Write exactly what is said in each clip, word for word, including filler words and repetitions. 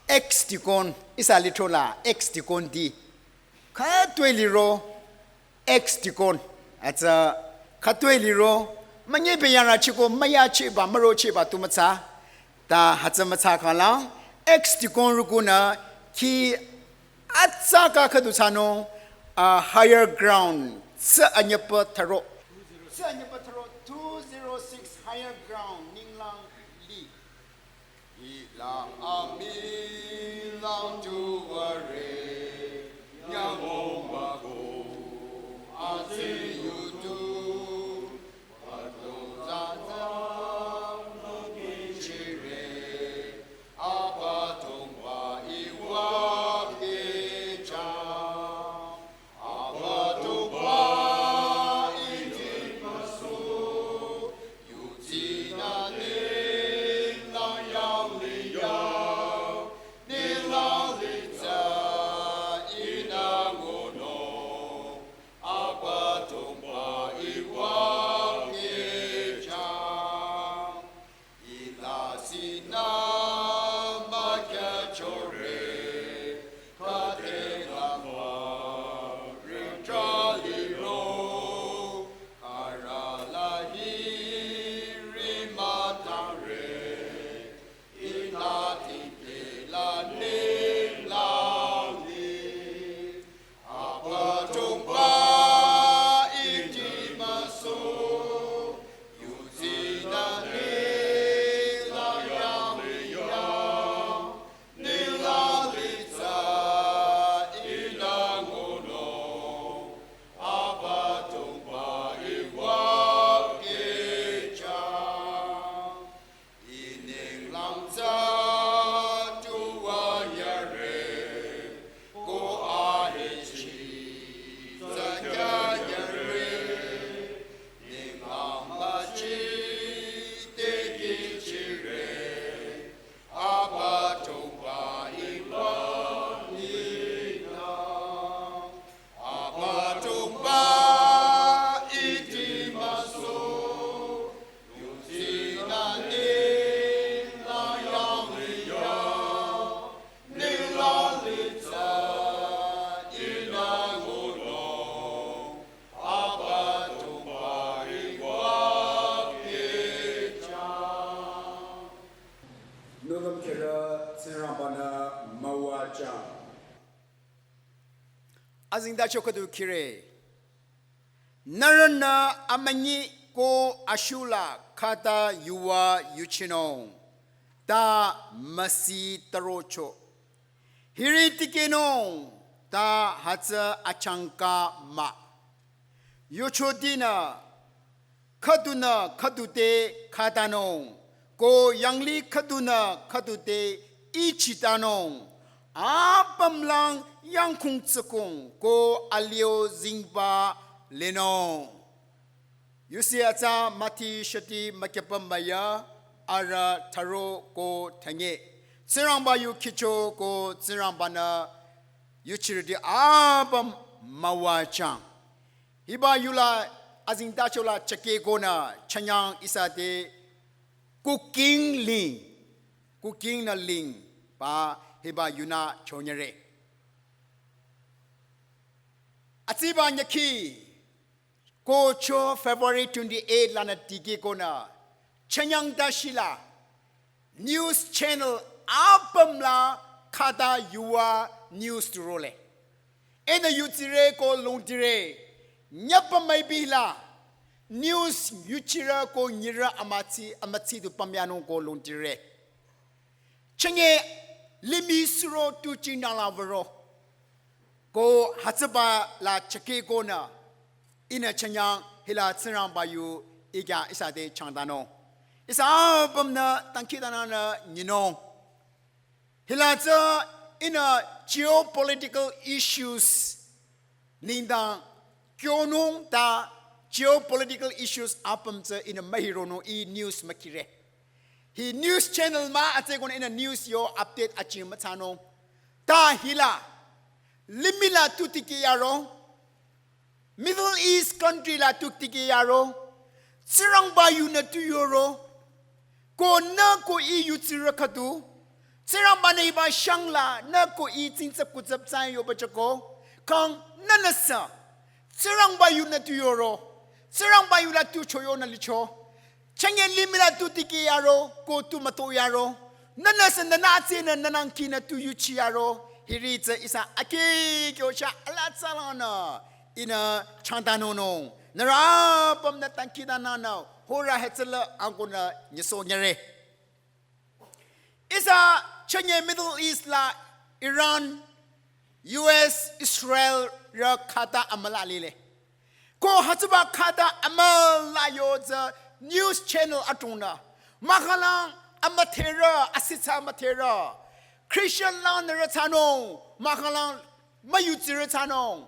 Ex-deacon, ihsa lithro la ex-deacon ti. Khütoi liro, ex-deacon. Hütsü khütoi liro, münyi be yangrü chiko müyachiba, mürochiba tu mütsa. Ta hütsü mütsa khala, ex-deacon rükunü ki atsa ka khüdu thsanung, a higher ground, tsü anyüpa tharo. Tsü anyüpa tharo, two zero six higher ground, ninglang li. Ilang ami lang tuware, nyamong bako, azi yutu, batu zazang, nungi chire, apa tongba iwa kechang. Nulüm kira Tsingrangbanü müwajang. Azingda chokhüdu kire. Nührünü amünyi ko ashula khata yuwa yuchinung. Ta müsi tarocho. Hiri tikenung ta hütsü achangka mah. Yuchotinü khüdunü khüdu te khatanung, ko yanglih khüdunü khüdu te ichitanung, apümlang yangkhung tsükung ko alio zingba linung. Yusi atsa Mati shati mükyüpüm müya arüh tharo ko thünye. Tsingrangba yu khicho ko Tsingrangbanü yuchirüti apüm müwajang. Hiba yula azingdachola chake konü chanyang ihsa te cooking ling, cooking nü ling ba hiba yunü chonyere. Atsiba nyakhi ko cho February twenty-eight lanü tiki konü chanyang dashila news channel apüm la khata yuwa news tu role. Ena yutsire ko longtire. Nyapa maibi la news yuchira ko nyira amatsi, amatsi tu pamyanung ko longtire. Chenge limih suro tu chinala varo. Ko hütsüba la chake konü ihnü chanyang hila Tsingrangba yu ikya ihsa te changtanung. Ihsa apümnü tangkitananü nyinung. Hila tsü ihnü geopolitical issues nengdang kyonung ta geopolitical issues apüm tsü ihnü mühironung, i news mükire. Hi news channel mah atse konü ihnü news yo update achi müthsanung. Ta hila limih la tu tiki yaro, Middle East country la tu tiki yaro, Tsingrangba yunü tu yoro, ko nü ko i yutsirü khüdu, Tsingrangba-nü hiba shangla nü ko i tsingtsap kutsap tsü yoba jüko. Kang nünüsü Tsingrangba yunü tu yoro. Tsingrangba yula tu choyonü licho. Chünye limih la tu tikeh yaro ko tu müto yaro. Nünüsü nünü tsünü nünangkinü tu yuchi yaro. Hiri tsü ihsa akhi kyo sha ala tsalanü ihnü changtanunung. Nührü apümnü tangkidananü hora hetsüla angunü nyiso nyere. Ihsa chünye Middle East la Iran, U S, Israel rü khata amüla lile. Ko hütsüba khata amüla yo tsü news channel atunü. Mahkhang amüdherü, asitsa amüdherü. Christian langnürü thsanung, mahkhang müyutsirü thsanung.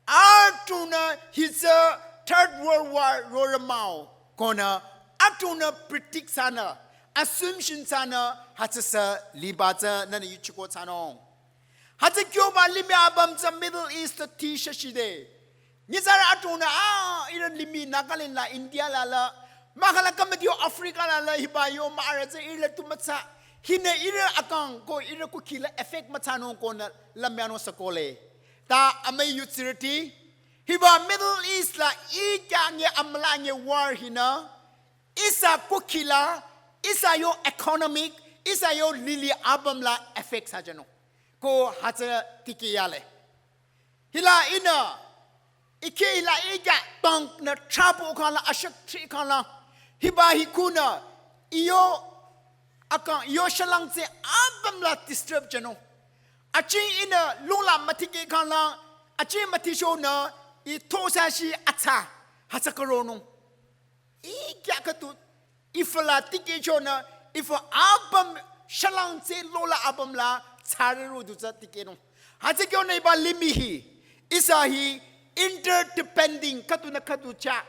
Atunü hitsü Third World War rorü mah-o. Konü atunü predict thsanü, assumption thsanü, hütsüsü liba tsü nünü yuchiko thsanung. Hütsü kyoba limih apüm tsü Middle East ti shashide. Nyitsarü atunü, ah, ihrü limih Nagaland la, India la la, mahkhang kümüdiyo Africa la la, hiba yo mah arüh tsü ihrü tu mütsa. Hinü ihrü akang ko ihrü kukhi la effect müthsanung konü lümyanung sükole. Ta amüi yutsirüti, hiba Middle East la ikya nge amüla nge war hinü, ihsa kukhi la, ihsa yo economic, ihsa yo lili apüm la effect thsajünung. Ko hütsü tikeh yale. Hila ihnü, ikhe hila ikya bank nü trouble khala, ashak tri khala, hiba hi kunü, iyo akang, iyo shalang tsü apüm la disturb jünung. Achi ihnü lungla mütikeh khala, achi mütichonü, i tosa shi atsa, hütsü karonung. Ikya khüdu, ifü la tikehchonü, ifü apüm shalang tsü lola apüm la tsarü ro du tsü tikehnung. Hütsü kyonü hiba limih hi, ihsa hi interdepending khüdunü khüdu chah,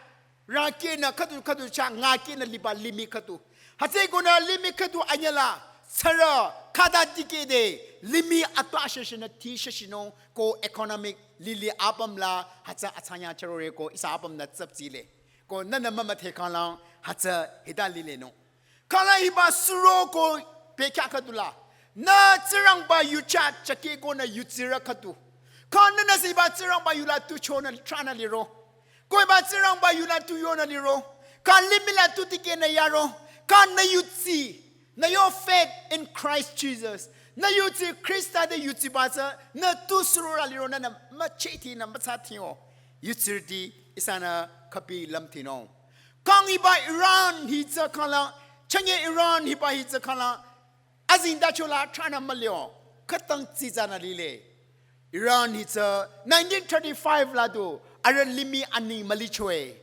rükehnü khüdu khüdu chah, ngakehnü liba limih khüdu. Hütsü konü limih khüdu anyüla, tsarü khata tikehde, limih atwa shashinü ti shashinung ko economic lili apüm la, hütsü atsanya charore ko ihsa apümnü tsüptsile. Ko nünü mümüdhe khala hütsü hita lilenung. Khala hiba suro ko bekya khüdula. Nü Tsingrangba yucha chakeh konü yutsirü khüdu. Kha nünüsü hiba Tsingrangba yula tu chonü tranü liro. Ko hiba Tsingrangba yula tu yonü liro. Kha limih la tu tikehnü yaro. Kha nü yutsi. Nü yo faith in Christ Jesus. Nü yutsi Khrista te yutsiba tsü, nü tu surorü liro nünü müchehtinü mütsatingo. Yutsirüti ihsanü khübi lümtinung. Kang hiba Iran hi tsü khala, chünye Iran hiba hi tsü khala, azingdachola tranü mülio, khütang tsitsanü lile. Iran hi tsü nineteen thirty-five la du, arüh limih aneng mülichoe.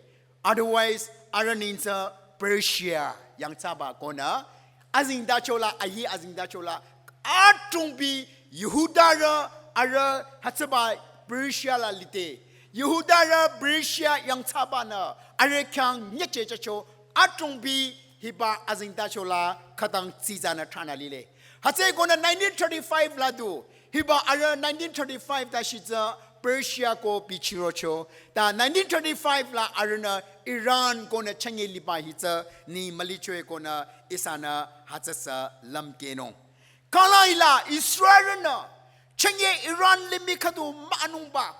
Otherwise, arüh neng tsü Persia yangthsaba konü, azingdachola, ayi azingdachola, atungbi Jihudarü, arüh hütsüba Persia la lide. Jihudarü Persia yangthsabanü, arüh khyang nyechehchacho, atungbi hiba azingdachola khütang tsitsanü tranü lile. Hütsü konü nineteen thirty-five la du, hiba arüh nineteen thirty-five ta shitsü Persia ko bichirocho. Ta nineteen thirty-five la arühnü Iran konü chünye liba hi tsü neng mülichoe konü ihsanü hütsüsü lümkehnung. Khala hila Israelnü chünye Iran limih khüdu münungba.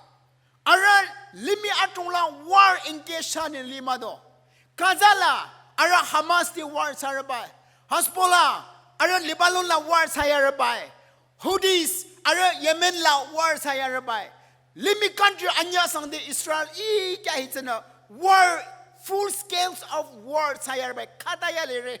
Arüh limih atungla war engage thsanü limado. Gaza la arüh Hamas te war thsarübai. Hezbollah arüh Lebanon la war thsayarübai. Houthis arüh Yemen la war thsayarübai. Limih country anyüh sangde Israel ikya hi tsünü war, full scales of war thsayarübai. Khata yalere.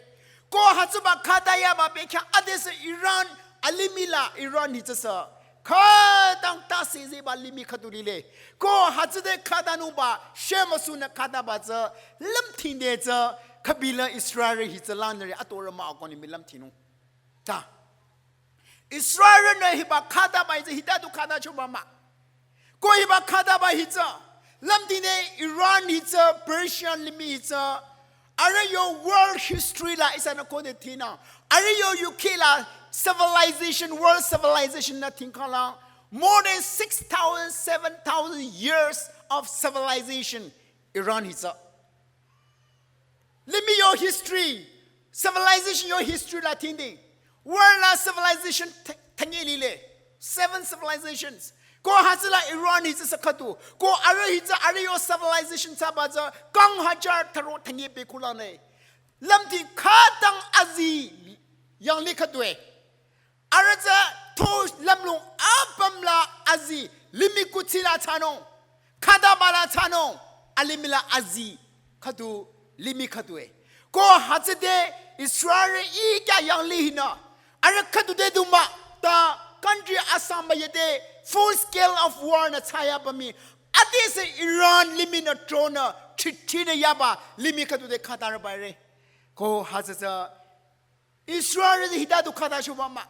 Ko hütsüba khata yaba bekya adesü Iran, alimih la Iran hi tsüsü. Khütang tase zeba limih khüdu lile. Ko hütsüde khatanungba, shemüsunü khataba tsü, lümtingde tsü, khübila Israel hi tsü langnürü atorü mah-o konü mii lümtinung. Ta. Israelnü hiba khataba hi tsü, hita du khatachoba mah. Ko hiba khataba hi tsü, lümtingde Iran hi tsü, Persian limih hi tsü, arüh yo world history la ihsanü khode tinü, arüh yo yukheh la civilization, world civilization nü tingkhala, more than six thousand, seven thousand years of civilization Iran hi tsü. Limih yo history, civilization yo history la tingde. World la civilization th- thanye lile. Seven civilizations. Ko hütsüla Iran hi tsü sü khüdu. Ko arüh hi tsü arüh yo civilization thsaba tsü kang hajar tharo thanye pehkhulanü. Lümti khütang azi yanglih khüdue. Arüh tsü to lümlong apüm la azi limih kuthsi la thsanung. Khütaba la thsanung. Alimih la azi khüdu limih khüdue. Ko hütsüde Israel ikya yanglih hinü. Arüh khüdude du mah ta country asamba yede full scale of war nü thsayaba mii. Adesü Iran limih nü drone nü thrithi nü yaba limih khüdude khütarü baire. Ko hütsü tsü Israel hita du khüta shoba mah.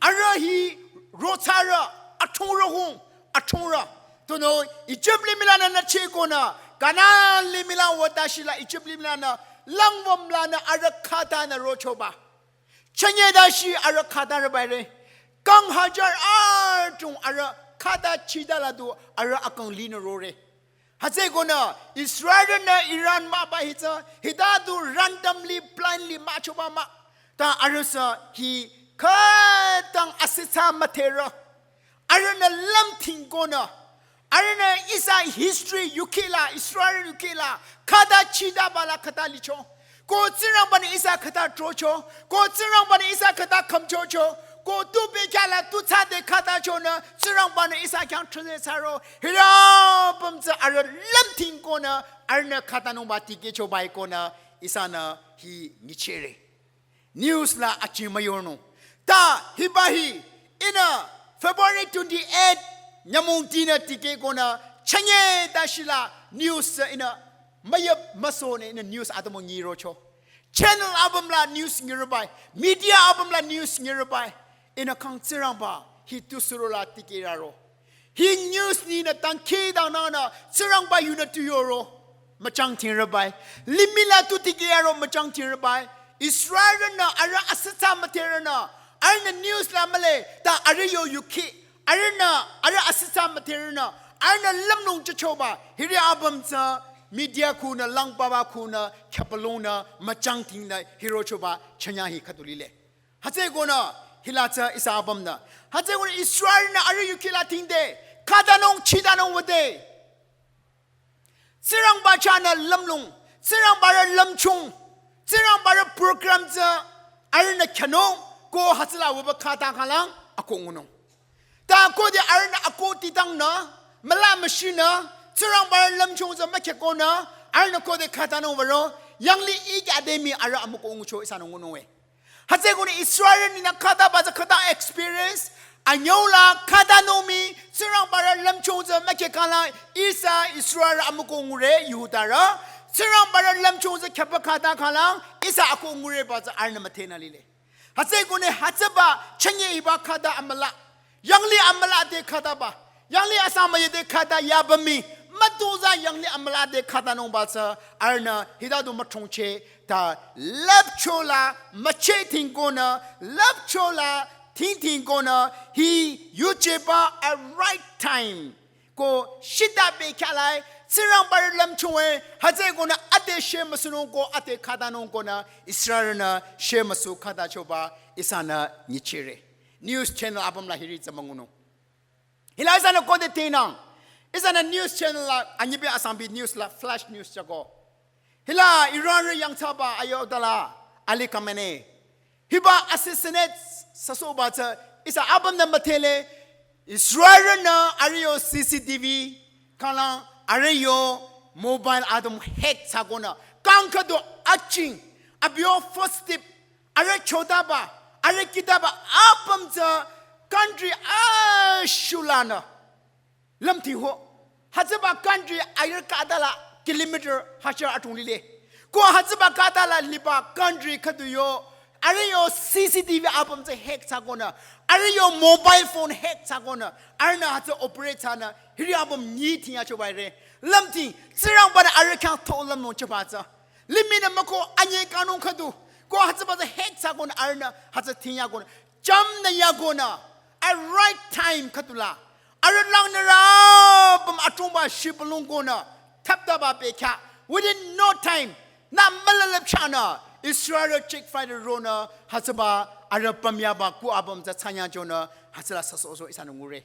Arüh hi rothsarü, athongrü hung, athongrü. Tunüo Egypt limih lanü nüchehkonü, Canaan limih la wütashila Egypt limih lanü, langwüm lanü arüh khütanü rochoba. Chünye dashi arüh khütarü baire. Kang hajar atung arüh khüta chida la du arüh akang linü rore. Hütsükonü Israelnü Iran mahba hi tsü, hita du randomly, blindly mahchoba mah. Ta arüh sü hi khütang asitsa müdherü. Arühnü lümthingkonü. Arühnü ihsa history yukhila, Israel yukhila, khüta chidaba la khüta licho. Ko Tsingrangba-nü ihsa khüta throcho. Ko Tsingrangba-nü ihsa khüta khümchocho. Ko tu pehkhala tu thsade khüta chonü Tsingrangba-nü ihsa khyang throze thsaro. Hiri apüm tsü arüh lümthingkonü arühnü khütanungba tikehchoba-i konü ihsanü hi nyichehre. News la achi müyornung. Ta hiba hi ihnü February twenty-eight nyümong tinü tikehkonü chünye dashila news tsü ihnü müyüp müsohnü ihnü news atümung nyirocho. Channel apüm la news nyirübai, media apüm la news nyirübai. Ihnü kang Tsingrangba hi tu suro la tikehraro. Hi news ninü dangkhidangnangnü Tsingrangba yunü tu yoro. Müchangtingrübai. Limih la tu tikehraro müchangtingrübai. Israelnü arüh asitsa müdherünü. Arühnü news la mühle ta arüh yo yukhi. Arühnü arüh asitsa müdherünü. Arühnü lümnung chehchoba. Hiri apüm tsü media khunü, langbaba khunü, khyapalongnü, müchangtingnü, hirochoba, chünye hi khüdu lile. Hütsükonü hila tsü ihsa apümnü. Hütsükonü Israelnü arüh yukhila thingde, khütanung chidanung wüde. Tsingrangba chahnü lümlong, Tsingrangba rü lümchung, Tsingrangba rü program tsü arühnü khyünung, ko hütsüla wüba khüta khalang, akoh ngunung. Ta khode arühnü akoh titangnü, müla müshinü, Tsingrangba rü lümchung tsü mükhyükonü, arühnü khode khütanung würo, yanglih ikya ade mii arüh amükoh ngucho ihsanü ngunung we. Hütsükonü Israel ninü khütaba tsü khüta experience, anyüla khütanung mii, Tsingrangba rü lümchung tsü mükhyü khalang, ihsa Israel amükoh ngure, Jihudarü, Tsingrangba rü lümchung tsü khyüba khüta khalang, ihsa akoh ngureba tsü arühnü müdhenü lile. Hütsükonü hütsüba chünye hiba khüta amüla. Yanglih amüla de khütaba. Yanglih asamba yede khüta yaba mii. Mütozah yanglih amüla de khütanungba tsü arühnü hita du müthongcheh ta lüpcho la müchehtingkonü, lüpcho la thingtingkonü hi yujeba a right time. Ko shita pehkhalai, Tsingrangba rü lümchung we, hütsükonü ade shemüsunung ko ade khütanung konü, Israelnü shemüsu khütachoba, ihsanü nyichehre. News channel apüm la hiri tsü müngunung. Hila ihsanü khode tinang. Ihsanü news channel la, anyibi asangbi news la, flash news chako. Hila Iran rü yangthsaba ayo dala Ali Khamenei. Hiba assassinate thsasohba tsü ihsa apümnü müdhele Israelnü arüh yo C C T V khalang arüh yo mobile atüm hack thsakonü kang khüdu aching abi yo footstep arüh chodaba arüh kidaba apüm tsü country ashulanü lümthi ho. Hütsüba country ayir khütala kilometer hajar atung lile. Ko hütsüba khütala liba country khüdu yo, arüh yo C C T V apüm tsü hack thsakonü, arüh yo mobile phone hack thsakonü, arühnü hütsü operate thsanü, hiri apüm nyi thingyachoba ire. Lümthi, Tsingrangba-nü arüh khyang to lümnung choba tsü. Limih nü mükoh anye kangnung khüdu, ko hütsüba tsü hack thsakonü arühnü hütsü thingyakonü, chamnü yakonü, a right time khüdula. Arüh langnürü apüm atungba shibülung konü thaptaba bekhyah. Within no time, nü mülalüpchahnü Israel jet fighter ronü hütsüba arüh pümyaba ku apüm tsü thsanyachonü hütsüla süsohsoh ihsanü ngure.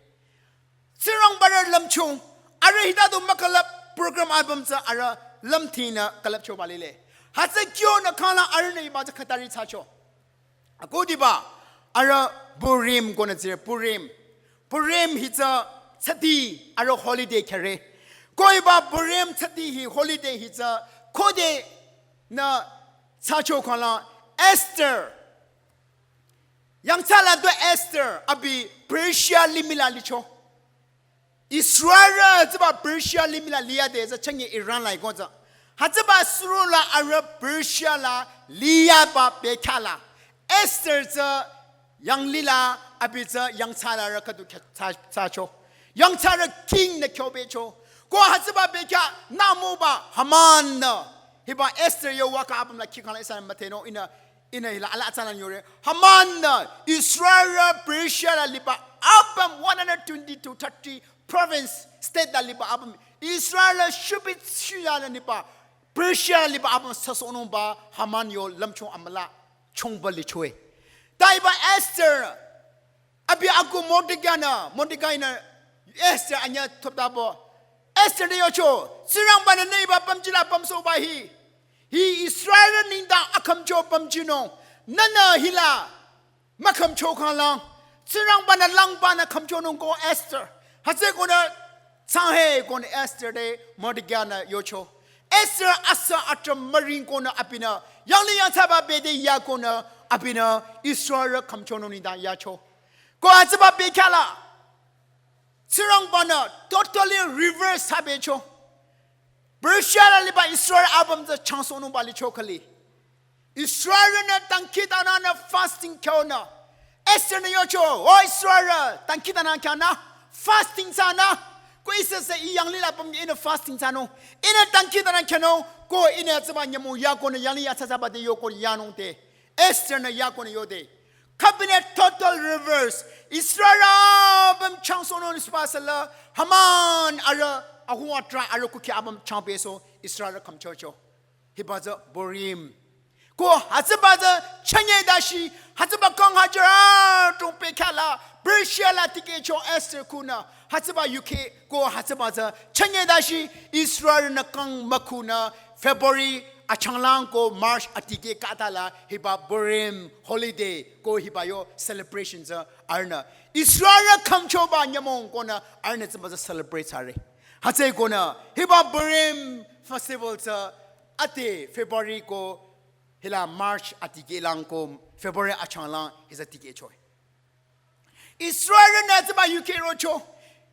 Tsingrangbarü lümchung, arüh hita du mükülüp program apüm tsü arüh lümthinü külüpchoba lile. Hütsü kyonü khangla arühnü hiba tsü khütari thsacho. Akhudiba, arüh Purim konü tsire, Purim. Purim hi tsü tsüti arüh holiday khyare. Ko hiba Purim tsüti hi holiday hi tsü khode nü thsacho khangla Esther. Yangthsala du Esther abi Persia limih la licho. Israelrü hütsüba Persia limih la liyade tsü chünye Iran la iko tsü. Hütsüba suro la arüh Persia la liyaba bekhyah la. Esther tsü yanglih la abi tsü yangthsalarü khüdu kya thsa, thsacho. Yangthsarü king nü kyobecho. Ko hütsüba bekhyah nü müba Haman nü. Hiba Esther yo waka apüm la kihkhang la ihsanü müdhenung ihnü Ihnü hila ala atsanan yore. Haman nü Israel Persia la liba apüm one hundred twenty to thirty province state la liba apüm Israel shubit shila la liba Persia la liba apüm süsohnungba Haman yo lümchung amüla chungba lichoe. Ta hiba Esther abi aku Mordekai nü, Mordekai nü Esther anyüh thoptabo. Esther te yocho, Tsingrangba-nü nü hiba pümji la pümsohba hi. Hi Israel nengdang akhümcho pümjinung. Nünü hila mükhümcho khanglang. Tsingrangba-nü langbanü khümchonung ko Esther. Hütsükonü tsanghe konü Esther te Mordekai nü yocho. Esther asa atrüm müring konü abinü. Yanglih yangthsaba bete yakonü abinü Israel khümchonung nengdang yacho. Ko hütsüba bekhyah la. Tsingrangba-nü totally reverse thsabecho. Persia la liba Israel apüm tsü changsohnungba licho khali. Israel nü dangkhidangnangnü fasting khyonü. Esther nü yocho, o Israel, dangkhidangnang khyanü, fasting thsanü. Ko ihsa sü I yanglih la püm ihnü fasting thsanung. Ihnü dangkhidangnang khyanung, ko ihnü tsüba nyümong yakonü yanglih yangthsaba te yoko yanung te. Esther nü yakonü yode. Cabinet total reverse. Israel apüm changsohnung spasala Haman arüh ahung atrah arüh kukhi apüm changbesoh Israel khümchocho. Hiba tsü Purim. Ko hütsüba tsü chünye dashi, hütsüba kang hajar atung bekhyah la, Persia la tikehcho Esther kunü, hütsüba yukheh, ko hütsüba tsü chünye dashi, Israel nü kang mükunü, February achanglang ko March atikeh khata la, hiba Purim holiday, ko hiba yo celebration tsü arühnü. Israel khümchoba nyümong konü arühnü tsüba tsü celebrate thsare. Hütsükonü, hiba Purim festival tsü ade February ko hila March atikehlang ko February achanglang hi tsü tikehcho. Israel nü tsüba yukheh rocho.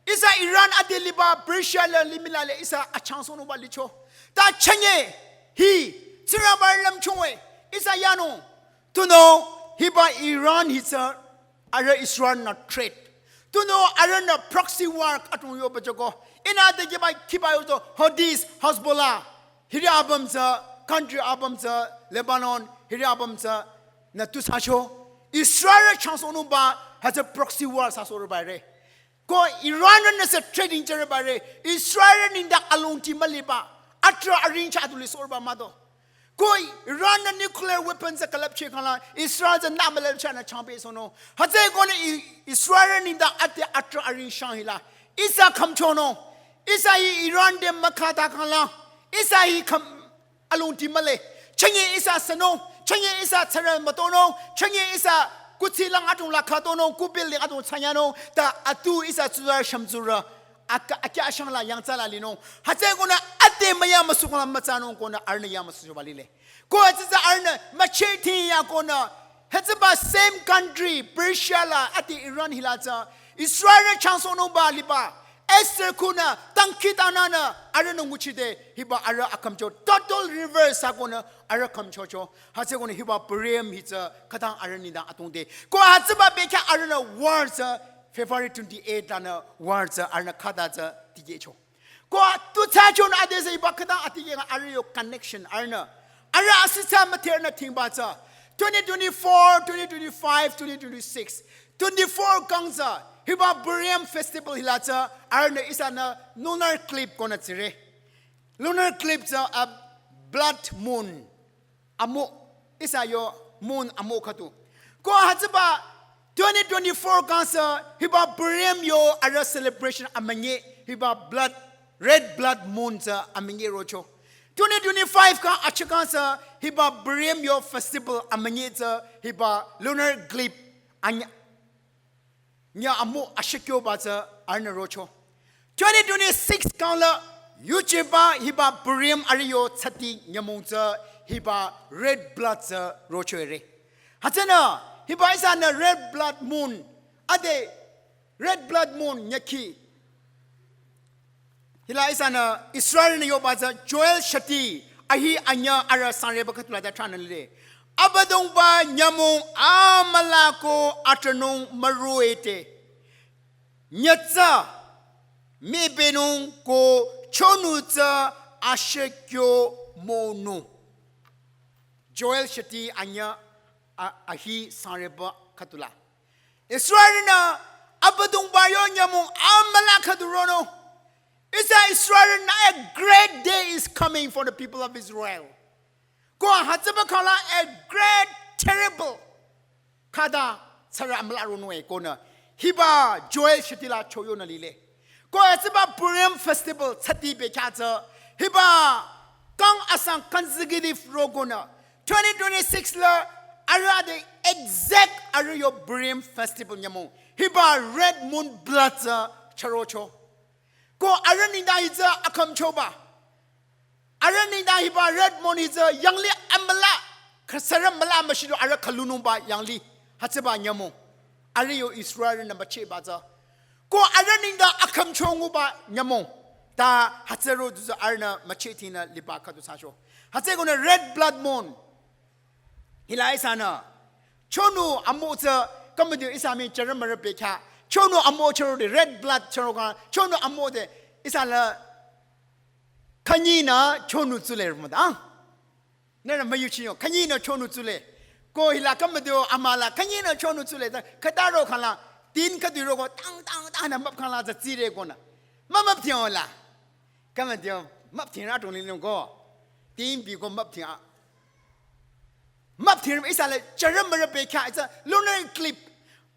Ihsa Iran ade liba Persia la limih la le ihsa achangsohnungba licho. Ta chünye hi Tsingrangba lümchung we ihsa yanung. Tunüo hiba Iran hi tsü arüh Israel nü threat. Tunüo arühnü proxy war atung yoba joko. Ihnü ade kiba kiba yoto Houthis, Hezbollah. Hiri apüm tsü, country apüm tsü, Lebanon, hiri apüm tsü, nü tu thsacho. Israel changsohnungba, hütsü proxy war thsasohrübare. Ko Iran nü sü trading jürübare. Israel nengdang alongdi müliba. Atrah aring chah du lisohrüba mah do. Ko Iran nü nuclear weapon tsü külüpcheh khangla, Israel tsü nü mülüpcheh nü changbesohnung. Hütsükonü I-, Israel nengdang ade atrah aring shang hila. Ihsa khümchonung. Ihsa hi Iran te mükhata khangla. Ihsa hi khüm alongdi mühle. Chünye ihsa sünung, chünye ihsa tsürü mütonung, chünye ihsa kuthsi lang atung la khatonung, ku building atung thsanyanung, ta atu ihsa tsurü shümtsurü, aka, akyah ashang la yangthsa la linung. Hütsükonü ade müya müsukhang la mütsanung konü arühnü ya müsuchoba lile. Ko hütsü tsü arühnü mücheh ti yakonü, hütsüba same country, Persia la, ade Iran hila tsü, Israel changsohnungba liba, Esther kunü, dangkhidangnangnü, arühnü nguchide, hiba arüh akhümcho, total reverse thsakonü, arüh khümchocho. Hütsükonü hiba Purim hi tsü, khütang arüh nengdang atungde. Ko hütsüba bekhyah arühnü war tsü, February twenty-eight lanü war tsü, arühnü khata tsü, tikehcho. Ko tu thsachonü ade sü hiba khütang atikeh nga arüh yo connection, arühnü. Arüh asitsa müthernü thingba tsü. Twenty twenty-four, twenty twenty-five, twenty twenty-six. Twenty-four kang tsü, hiba Purim festival hila tsü, arühnü ihsanü lunar eclipse konü tsire. Lunar eclipse tsü a blood moon. Amu, ihsa yo moon amu khüdu. Ko hütsüba twenty twenty-four kang sü hiba Purim yo arüh celebration amünyi hiba blood, red blood moon tsü amünyi rocho. Twenty twenty-five kang achikang sü hiba Purim yo festival amünyi tsü hiba lunar eclipse anya nya amu ashikyoba tsü arühnü rocho. Twenty twenty-six kang la yuchiba hiba Purim arüh yo tsati nyümong tsü hiba red blood tsü rocho ere. Hütsünü hiba ihsanü red blood moon, ade red blood moon nyükhi. Hila ihsanü Israelnü yoba tsü Joel shati ahi anyüh arüh sangreba khüdula ta thranü lile. Abüdongba nyümong amüla ko atranung müroh-i te. Nyütsü mübünung ko chonu tsü ashikyo monung. Joel shati anyüh a-, ahi sangreba khüdula. Israelnü Abüdongba yo nyümong amüla khüdu ronung. Ihsa Israelnü a great day is coming for the people of Israel. Ko hütsüba khala a great terrible khüta tsürü amüla ronung-e konü hiba Joel shati la choyonü lile. Ko hütsüba Purim festival tsati bekhyah tsü hiba kang asang consecutive rokonü twenty twenty-six la arüh ade exact arüh yo Purim festival nyümong hiba red moon blood tsü chürocho. Ko arüh nengdang hi tsü akhümchoba. Arüh nengdang hiba red moon hi tsü yanglih amüla, khasarü müla müshilo arüh khülunungba yanglih hütsüba nyümong. Arüh yo Israelnü müchehba tsü. Ko arüh nengdang akhümcho nguba nyümong. Ta hütsü roh du tsü arühnü mücheh tinü liba khüdu thsacho. Hütsükonü red blood moon. Hila ihsanü chonu amo tsü kümüdi ihsa mii chürü mürü bekhyah. Chonu amo chürode red blood chüro kang. Chonu amo de ihsa la khanyinü chonu tsule rümüta. Nührü müyuchiyo. Khanyinü chonu tsule. Ko hila kümüdi amüla khanyinü chonu tsule. Ta khüta ro khala tin khüdu roko tang tang tang nü müp khala tsü tsire konü. Mümüp tiyo la. Kümüdi müp tira tong linung ko. Tin bi ko müp tira. Müp tira ihsa la chürü mürü bekhyah tsü lunar eclipse.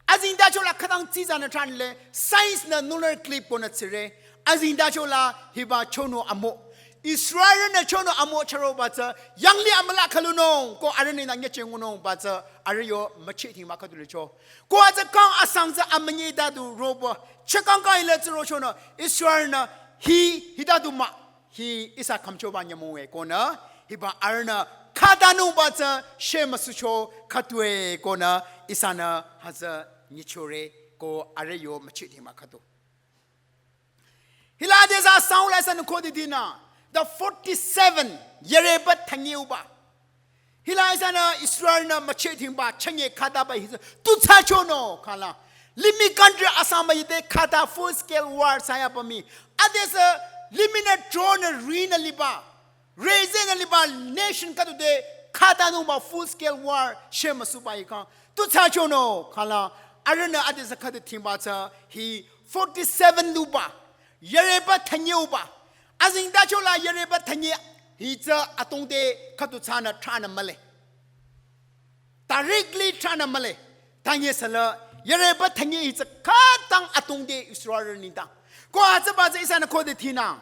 Azengtacho la khütang tsitsanü thranle science nü lunar eclipse konü tsire. Azengtacho la hiba chonu amo. Israelnü chonu amo chüroba tsü yanglih amüla khülunung ko arüh nengdang nyücheh ngunungba tsü arüh yo mücheh tingba khüdu licho. Ko hütsü kang asang tsü amünyi ta du roba. Chekang kang hila tsü rochonü Israelnü hi hita du mah. Hi ihsa khümchoba nyümong-e konü hiba arühnü khatanungba tsü shemüsucho khüdu-e konü ihsanü hütsü nyichore ko arüh yo mücheh tingba khüdu. Hila ade tsü sound lesson khode dinü the forty-seven yüreba thanyeuba. Hila ihsanü Israelnü mücheh tingba chünye khataba hi tsü tu thsachonü khala. Limih country asang ba yite khata full scale war thsayaba mii. Ade tsü limihnü tronü rinü liba. Rezeh nü liba nation khüdu te khatanungba full scale war shemüsuba hi kang. Tu thsachonü khala. Arühnü ade tsü khüdu tingba tsü hi forty-seven luba. Yüreba thanyeuba. Azengtacho la yüreba thanye hi tsü atongde khüdu thsanü thranü mühle. Directly thranü mühle. Thanye sala yüreba thanye hi tsü khütang atongde Israel nengdang. Ko hütsüba tsü ihsanü khode tinü.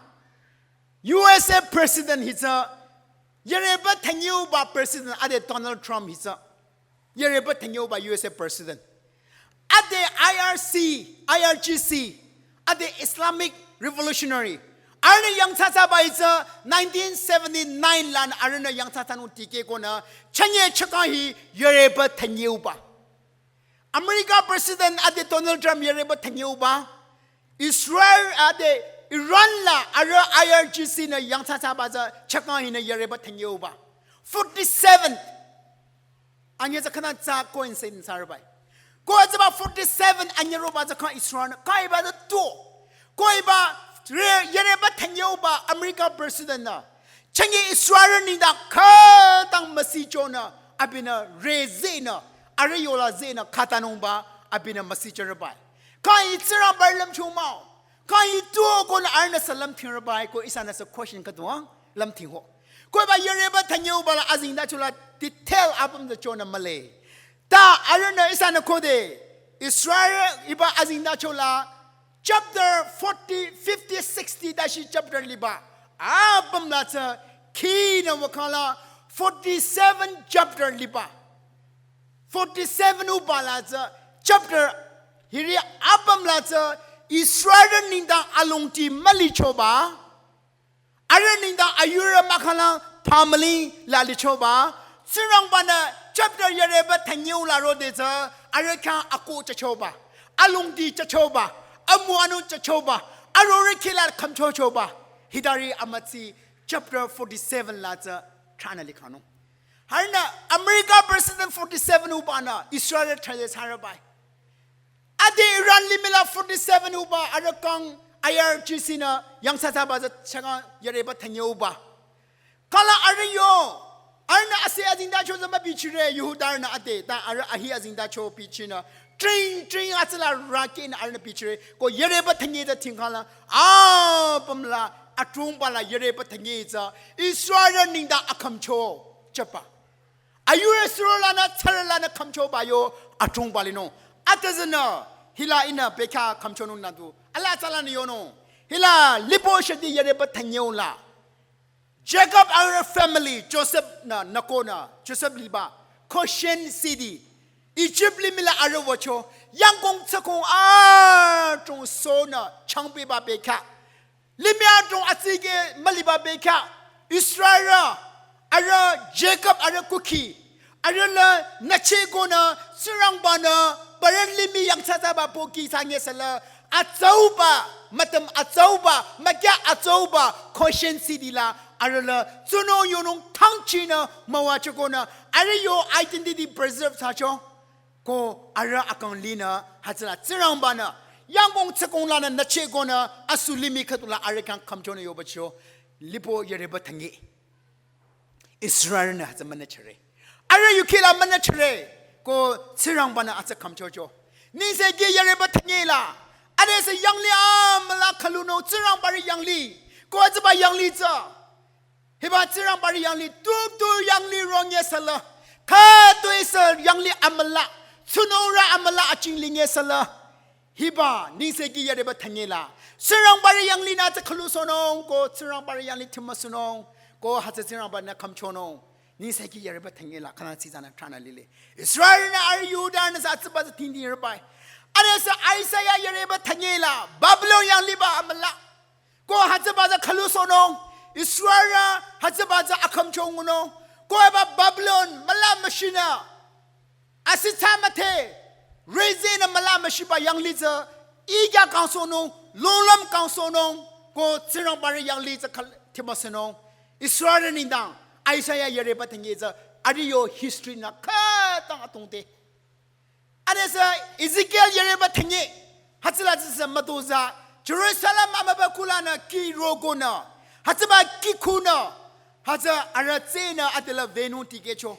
U S A president hi tsü yüreba thanyeuba president ade Donald Trump hi tsü. Yüreba thanyeuba U S A president. Ade I R C, I R G C, ade Islamic Revolutionary. Arühnü yangthsathsaba hi tsü nineteen seventy-nine lanü arühnü yangthsathsanung tikeh konü chünye chekang hi yüreba thanyeuba. America president ade Donald Trump yüreba thanyeuba. Israel ade Iran la arüh I R G C nü yangthsathsaba tsü chekang hinü yüreba thanyeuba. Forty-seven. Anyüh tsü khünü tsü coincidence arübai. Ko hütsüba forty-seven anyüh roba tsü kang Israel nü kaiba tsü tu. Ko hiba re-, yüreba thanyeuba America president nü. Chünye Israel nengdang khütang müsichonü abinü rezehnü arüh yola zehnü khatanungba abinü müsichorübai. Kang hi Tsingrangba lümcho mah-o. Kang hi tu konü arühnü sü lümtingrübai ko ihsanü sü question khüdu-ang lümting ho. Ko hiba yüreba thanyeuba la azengtacho la detail apüm tsü chonü mühle. Ta arühnü ihsanü khode Israel hiba azengtachola chapter forty, fifty, sixty tashi chapter liba apüm la tsü khinü wükhala forty-seven chapter liba. Forty-seven uba la tsü chapter hiri apüm la tsü Israel nengdang alongdi mülichoba. Arüh nengdang ayurü mahkhang family la lichoba. Tsingrangba-nü chapter yareba thanyeu la rode tsü arüh khyang akoh chachoba, alongdi chachoba, amüwanung chachoba, arorüh khila khümchochoba. Hitari amütsi chapter forty-seven la tsü thranü likhang. Harünü America President forty-seven uba-nü Israel thale sarabai. Ade Iran limih la forty-seven uba arüh kang I R G C-nü yangthsathsaba tsü chakang yareba thanyeuba. Kala arüh yo, arühnü ase azengtacho tsü mübichire, Jihudarünü ade, ta arüh ahi azengtacho bichinü. Tring, tring, atsüla rakinü arühnü bichire, ko yareba thanye tsü tingkhala, apüm la, atrungba la yareba thanye tsü, Israel nengdang akhümcho, chapa. Ayurü suro lanü, tsarü lanü khümchoba yo, atrungba linung. Atüzünü, hila ihnü bekhyah khümchonung nadu. Ala tsü lanü yonung. Hila lipo shati yareba thanyeu la. Jacob arüh family, Joseph-nü, nükonü, Joseph liba, Goshen city, Egypt limih la arüh wücho, yangkong tsükong atrung sonü, changpeba bekhyah. Limih atrung atsike müliba bekhyah, Israel, arüh Jacob arüh kukhi, arüh la nüchehkonü, Tsingrangba-nü, barren limih yangthsathsaba pohki thsanye sela, atsauba, mütam atsauba, mükya atsauba, Goshen city la, arüh la, tsunung yonung thangchinü, müwachokonü, arüh yo identity preserve thsacho, ko arüh akang linü, hütsüla, Tsingrangba-nü, yangkong tsükong lanü nüchehkonü, asu limih khüdula arüh khyang khümchonü yobacho, lipo yareba thanye. Israel-nü hütsü münüchire. Arüh yukhi la münüchire. Ko Tsingrangba-nü atsü khümchocho. Nengsekhi yareba thanye la. Adesü yanglih amüla khülunung Tsingrangba rü yanglih. Ko hütsüba yanglih tsü. Hiba Tsingrangba rü yanglih tutu yanglih rong yesela. Khütoi sü yanglih amüla. Tsunung rü amüla achingling yesela. Hiba, nengsekhi yareba thanye la. Tsingrangba rü yanglih nü tsü khülusohnung, ko Tsingrangba rü yanglih thimüsohnung, ko hütsü Tsingrangba-nü khümchonung. Nengsekhi yareba thanye la, khana tsitsanü thranü lile. Israel-nü arüh Jihuda-nü sü atsüba tsü tingting rebai. Adesü Isaiah yareba thanye la, Babylon yanglihba amüla. Ko hütsüba tsü khülusohnung, Israel hütsüba tsü akhümchonung. Ko hiba Babylon, müla müshinü. Asithsa müdhe, rezeh nü müla müshiba yanglih tsü, ikya kangsohnung, lulüm kangsohnung, ko Tsingrangba rü yanglih tsü khal-, thimüsohnung. Israel nengdang, Isaiah yareba thanye tsü, arüh yo history nü khütang atongte. Adesü Ezekiel yareba thanye, hütsüla tsü mütozah, Jerusalem amüba kulanü kih rokonü, hütsüba kih khunü, hütsü arüh tsenü adela venung tikehcho.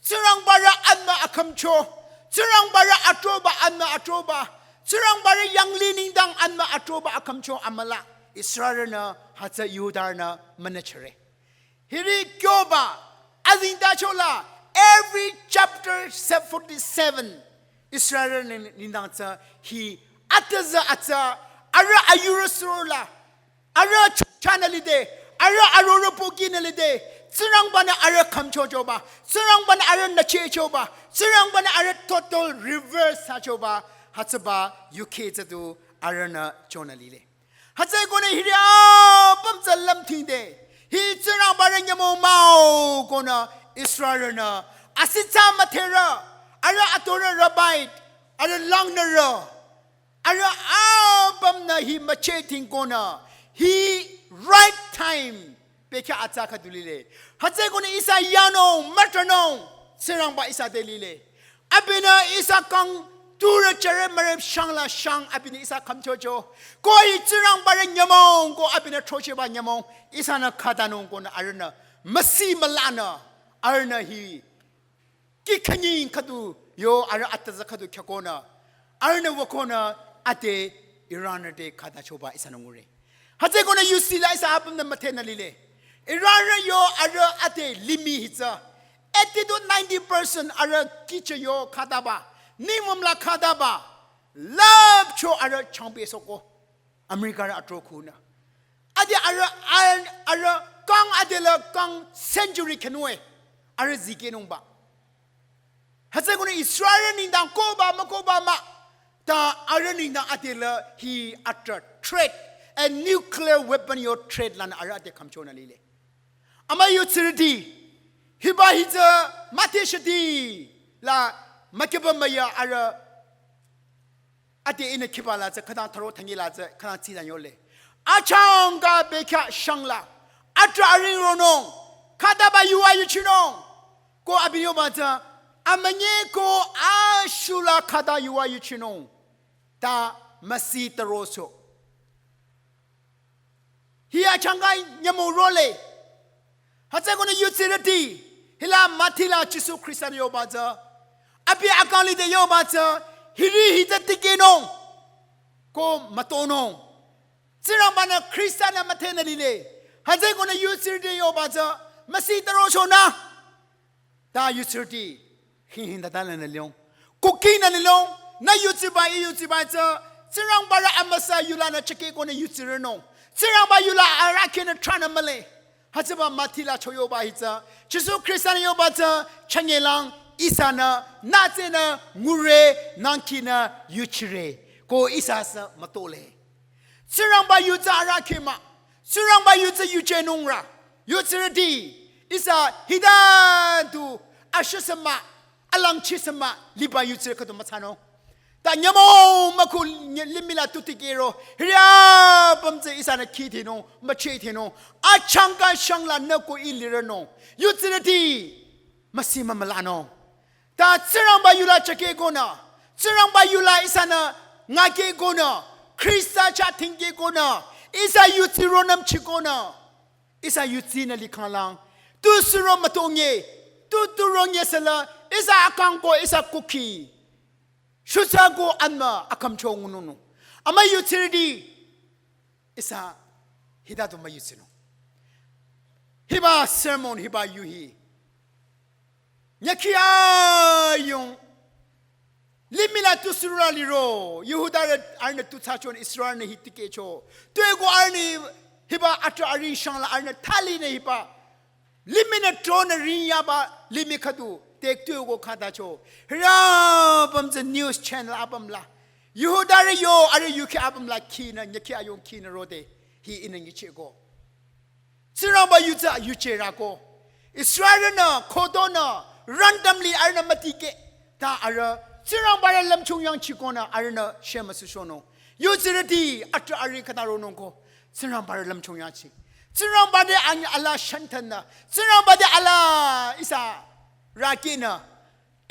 Tsingrangba rü anmü akhümcho. Tsingrangba rü atroba anmü atroba. Tsingrangba rü yanglih nengdang anmü atroba akhümcho amüla. Israel-nü hütsü Jihuda-nü münüchire. Hiri kyoba, azengtachola, every chapter forty-seven, Israel neng-, nengdang tsü hi atüzü atsü, arüh ayurü surola, arüh ch-, chanü lide, arüh arorü pohkinü lide, Tsingrangba-nü arüh khümchochoba, Tsingrangba-nü arüh nüchehchoba, Tsingrangba-nü arüh total reverse thsachoba, hütsüba yukhi tsü du arühnü chonü lile. Hütsükonü hiri apüm tsü lümtingde, hi Tsingrangba rü nyümong mah-o konü Israel-nü, asithsa müdherü, arüh atorü rabait, arüh langnürü, arüh apümnü hi müchehting konü, hi right time, bekhyah atsa khüdu lile. Hütsükonü ihsa yanung, mütanung, Tsingrangba ihsa te lile. Abinü ihsa kang turü chere mürep shangla shang abinü ihsa khümchocho. Ko hi Tsingrangba rü nyümong, ko abinü throchehba nyümong, ihsanü khatanung konü arühnü, müsi mülanü, arühnü hi kih khanying khüdu yo arüh atüzü khüdu khyükonü, arühnü wükonü ate Iran-nü te khatachoba ihsanü ngure. Hütsükonü yusi la ihsa apümnü müdhenü lile. Iran-nü yo arüh ate limih hi tsü Eighty to ninety percent arüh kihchi yo khataba, ningmüm la khataba, lüpcho arüh changpehsohko, America rü atrokhunü. Ade arüh, arüh, arüh kang adela kang century khenung-e, arüh zikehnungba. Hütsükonü Israel nengdang kohba mükohba mah, ta arüh nengdang adela hi atrah threat, a nuclear weapon yo threat lanü arüh ade khümchonü lile. Ama yutsirüti, hiba hi tsü müthehshiti la mükehba müya arüh ade ihnü khiba la tsü khütang tharo thangi la tsü khütang tsidang yole. Achangka bekhyah shangla, atrah aring ronung, khataba yuva yuchinung. Ko abi yoba tsü, amünyi ko ashula khata yuva yuchinung. Ta müsi taroso. Hi achangka nyümong role. Hütsükonü yutsirüti, hila müthila Jisu Khrista-nü yoba tsü, abi akang lide yoba tsü, hiri hi tsü tikehnung, ko mütonung. Tsingrangba-nü Khrista-nü müthehnü lile. Hütsükonü yutsirüti yoba tsü, müsi tarochonü. Ta yutsirüti, hing hing tata nü nü liong. Kuki nü nü liong, nü yutsiba, ih yutsiba tsü, Tsingrangba rü amüsa yulanü chakehkonü yutsirünung. Tsingrangba yula arahkhehnü thranü mühle. Hütsüba müthila cho yoba hi tsü, Jisu Khrista-nü yoba tsü, chünyelang, ihsanü, nütsenü, ngure, nangkinü, yuchire. Ko ihsa sü mütole. Tsingrangba yu tsü arahkheh mah. Tsingrangba yu tsü yuchehnung rü. Yutsirüti. Ihsa hita du ashisü mah, alangchisü mah, liba yutsirü khüdu müthsanung. Ta nyümong müku nye-, limih la tu tikehro. Hiri apüm tsü ihsanü khithinung, müchithinung. Achangka shangla nü ko ih lirünung. Yutsirüti. Müsi mümülanung. Ta Tsingrangba yula chakehkonü, Tsingrangba yula ihsanü ngakehkonü, Khrista chah thingkehkonü, ihsa yutsi ronümchikonü, ihsa yutsinü likhanglang, tu suro mütonye, tu tu ronye süla, ihsa akang ko ihsa kukhi, shutsa ko anmü akhümcho ngununung. Ama yutsirüti, ihsa hita du müyutsinung. Hiba sermon, hiba yu hi. Nyükhi ayung. Limih la tu surura liro. Jihudarü arühnü tu thsachonü Israelnü hi tikehcho. Tuepü arühnü hiba atrah aring shangla arühnü thalinü hiba. Limih nü tronü ring yaba limih khüdu. Tek tuepü khatacho. Hiri apüm tsü news channel apüm la. Jihudarü yo arüh yukhi apüm la khinü, nyükhi ayung khinü rode. Hi ihnü nyichehko. Tsingrangba yu tsü yucherüko. Israelnü, khodonü, randomly arühnü mütikeh. Ta arüh, Tsingrangba rü lümchung yangchikonü arühnü shemüsushonung. Yutsirüti atrah aring khüta ronungko. Tsingrangba rü lümchung yangchi. Tsingrangba te ang ala shanthanü. Tsingrangba te ala ihsa rükinü.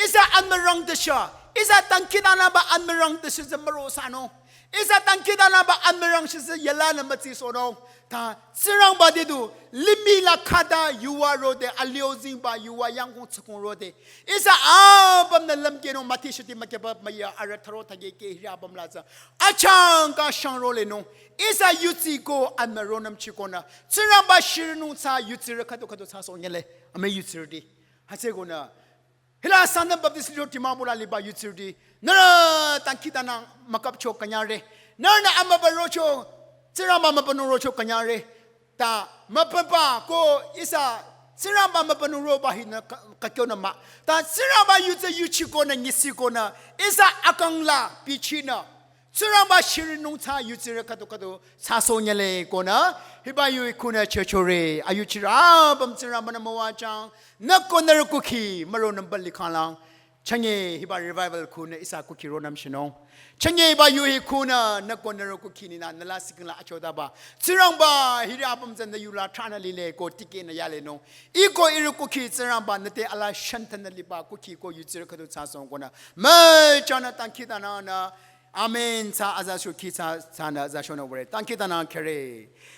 Ihsa anmürang tüsha, ihsa dangkhidangnangba anmürang tüsha tsü müro sanung. Ihsa dangkhidangnangba anmürang shisa yala nü mütsi sonung. Ta Tsingrangba te du, limih la khata yuva rode alio zingba yuva yangkong tsükong rode. Ihsa apümnü lümkehnung müthehshiti mükehba müya arüh tharo thakeh keh hiri apüm la tsü. Achangka shang rolenung. Ihsa yutsi ko anmü ronümchikonü. Tsingrangba shirinung tsü yutsirü khüdu khüdu thsasoh nyele. Ame yutsirüti. Hütsükonü. Hila Sangtam Baptist Church Dimapur la liba yutsirüti. Nührü dangkhidangnang mükapcho künyangre. Nührünü amübü rocho, Tsingrangba mübünung rocho künyangre. Ta mübüba ko ihsa Tsingrangba mübünung roba hinü ka-, kakyonü mah. Ta Tsingrangba yu tsü yuchikonü nyisikonü. Ihsa akang la bichinü. Tsingrangba shirinung tsü yutsirü khüdu khüdu thsasoh nyele konü, hiba yu hi khunü chehchore, ayuchirü apüm Tsingrangba-nü müwajüng, nü ko nührü kukhi, müro nümba likhanglang, chünye hiba revival khunü ihsa kukhi ronümshinung. Chünye hiba yu hi khunü, nü ko nührü kukhi ninü, nü la sikingla achotaba. Tsingrangba, hiri apüm tsü nü yula thranü lile ko tikehnü yalenung. Ih ko ihrü kukhi Tsingrangba, nü te ala shanthanü liba kukhi ko yutsirü khüdu thsasoh konü. Müchanü dangkhidangnangnü, Amen. Tsü aza shu khi tsü, tsünü aza shonü würe. Dangkhidangnang khere.